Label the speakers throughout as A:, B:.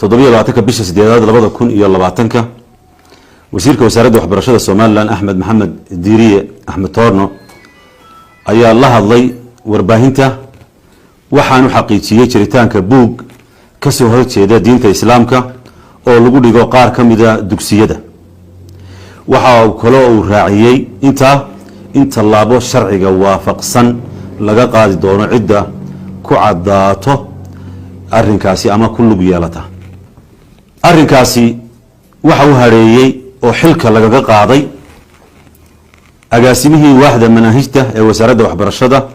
A: 27-ka bisha sideedaad 2020-ka, wasiirka wasaaradda waxbarashada Somaliland, Axmed Maxamed Diiriye Axmed Toorno, ayaa la hadlay warbaahinta, waxaanu xaqiijiyey jiritaanka buug ka soo horjeeda diinta Islaamka oo lagu dhigo qaar ka mida dugsiyada. Waxa uu kaloo uu raaciyey intaa in tallaabo sharciga waafaqsan laga qaadi doono cidda ku caddaato arrinkaasi ama ku lug yeelata arrinkaasi. Waxa uu hareeyey oo xilka lagaga qaaday agaasimihii waaxda manaahijta ee wasaaradda waxbarashada,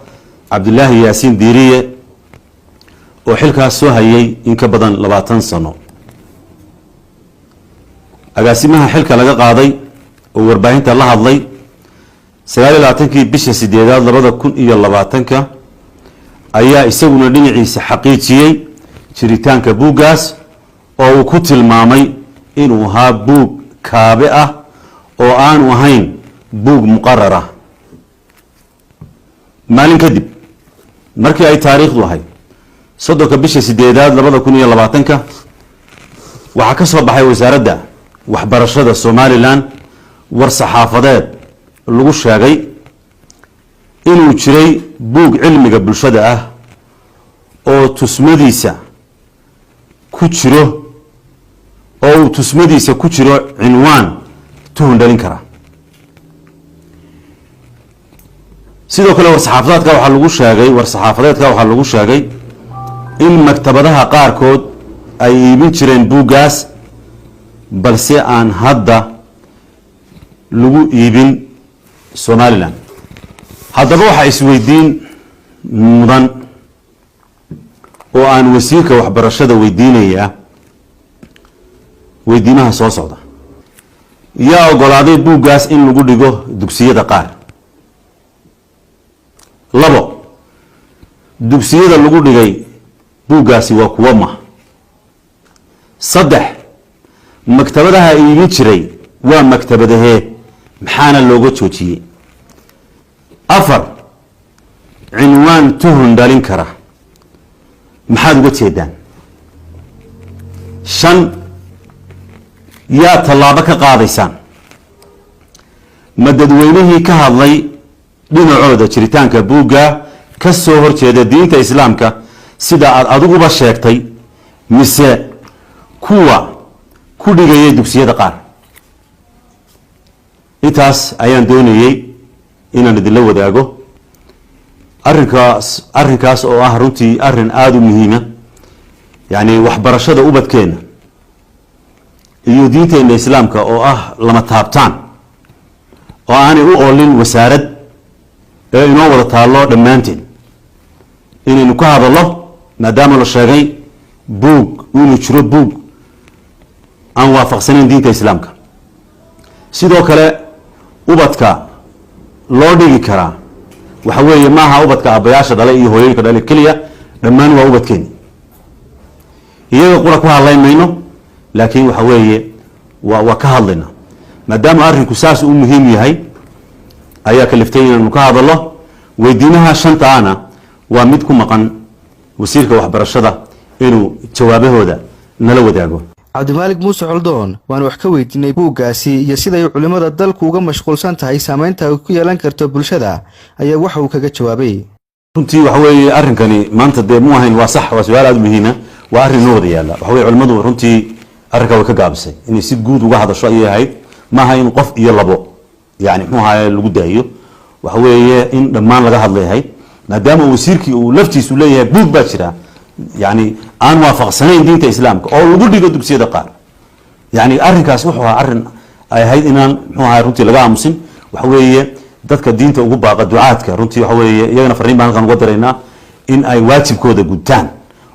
A: Cabdilaahi Yaasiin Diiriye, oo xilkaas soo hayay in ka badan 20 sano. Agaasimaha xilka laga qaaday oo warbaahinta la hadlay 29-kii bisha sideedaad 2020-ka ayaa isaguna dhinaciisa xaqiijiyey jiritaanka buuggaas, oo uu ku tilmaamay inuu ahaa buug kaabe ah oo aanu ahayn buug muqarar ah. Maalin kadib, markii ay taariikhdu ahayd 30-ka bisha sideedaad 2020-ka, waxaa ka soo baxay wasaaradda waxbarashada Somaliland war saxaafadeed lagu sheegay inuu jiray buug cilmiga bulshada ah oo tusmadiisa ku jiro oo uu tusmadiisa ku jiro cinwaan tuhun dhalin kara. Sidoo kale war saxaafadeedka waxaa lagu sheegay in maktabadaha qaarkood ay iibin jireen buuggaas, balse aan hadda lagu iibin Somaliland. Haddaba waxaa isweydiin mudan oo aan wasiirka waxbarashada weydiinayaa weydiimaha soo socda: Yaa ogolaaday buuggaas in lagu dhigo dugsiyada qaar? Labo, dugsiyada lagu dhigay buuggaasi waa kuwo ma? Saddex, maktabadaha iibin jiray waa maktabadahee, maxaana looga joojiyey? Afar, cinwaan tuhun dhalin kara maxaad uga jeedaan? Shan, yaa tallaabo ka qaadaysaan? Ma dadweynihii ka hadlay dhinacooda jiritaanka buugga ka soo horjeeda diinta Islaamka, sida aad adiguba sheegtay, mise kuwa ku dhigaya dugsiyada qaar? Intaas ayaan doonayey inaan idinla wadaago arrinkaas, arrinkaas oo ah runtii arrin aada u muhiima, yacni waxbarashada ubadkeena iyo diinteena Islaamka oo ah lama taabtaan, oo aanay u oolin wasaarad ee inoo wada taallo dhammaanteen inaynu ka hadallo, maadaama la sheegay buug inuu jiro, buug aan waafaqsanayn diinta Islaamka. Sidoo kale ubadka loo dhigi karaa waxa weeye maaha ubadka aabbayaasha dhalay iyo hooyooyinka dhalay keliya, dhammaan waa ubadkeeni. Iyaga qura ku hadlayn mayno, laakiin waxa weeye waa ka hadlayna. Maadaama arrinku saas u muhiim yahay ayaa kaliftay inaanu ka hadallo. Weydiimaha shantaana waa mid ku maqan wasiirka waxbarashada inuu jawaabahooda nala wadaago.
B: Cabdimaalig Muuse Coldoon waanu wax ka weydiinay buuggaasi iyo siday culimmada dalku uga mashquulsan tahay saameynta ay ku yeelan karto bulshada ayaa waxa uu kaga jawaabay:
A: Runtii waxa weeye arrinkani maanta dee mu ahayn. Waa sax, waa su-aal aada muhiima, waa arrin inoo wada yaalla. Waxa weye culimmadu runtii arrinkaa way ka gaabisay. Inay si guud uga hadasho ayay ahayd. Maaha in qof iyo labo yani muxuu ahaye lagu daayo. Waxa weeye in dhammaan laga hadlay ahayd, maadaama wasiirkii uu laftiisu leeyahay buug baa jira yani aan waafaqsanayn diinta Islaamka oo lagu dhigo dugsiyada qaar. Yani arrinkaas wuxuu ahaa arrin ay ahayd inaan muxuu ahay runtii laga aamusin. Waxa weeye dadka diinta ugu baaqa, ducaadka, runtii waxa weeye iyagana farriin baan halkan uga diraynaa in ay waajibkooda gutaan,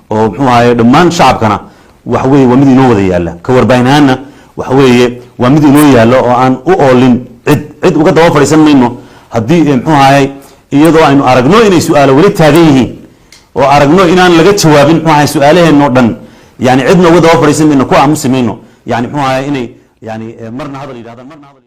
A: oo muxuu ahaye dhammaan shacabkana waxa weeye waa mid inoo wada yaalla. Ka warbaahin ahaanna waxa weeye waa mid inoo yaalla oo aan u oolin cid. Cid uga daba fadhiisan mayno haddii muxuu ahaye iyadoo aynu aragno inay su-aalo weli taagan yihiin oo aragno inaan laga jawaabin muxuu ahaye su-aalaheenoo dhan, yani cidna uga daba fadhiisan mayno, ku aamusi mayno. Yani muxuu ahaye inay yani marna hadal yidhahdaan, marna hadal.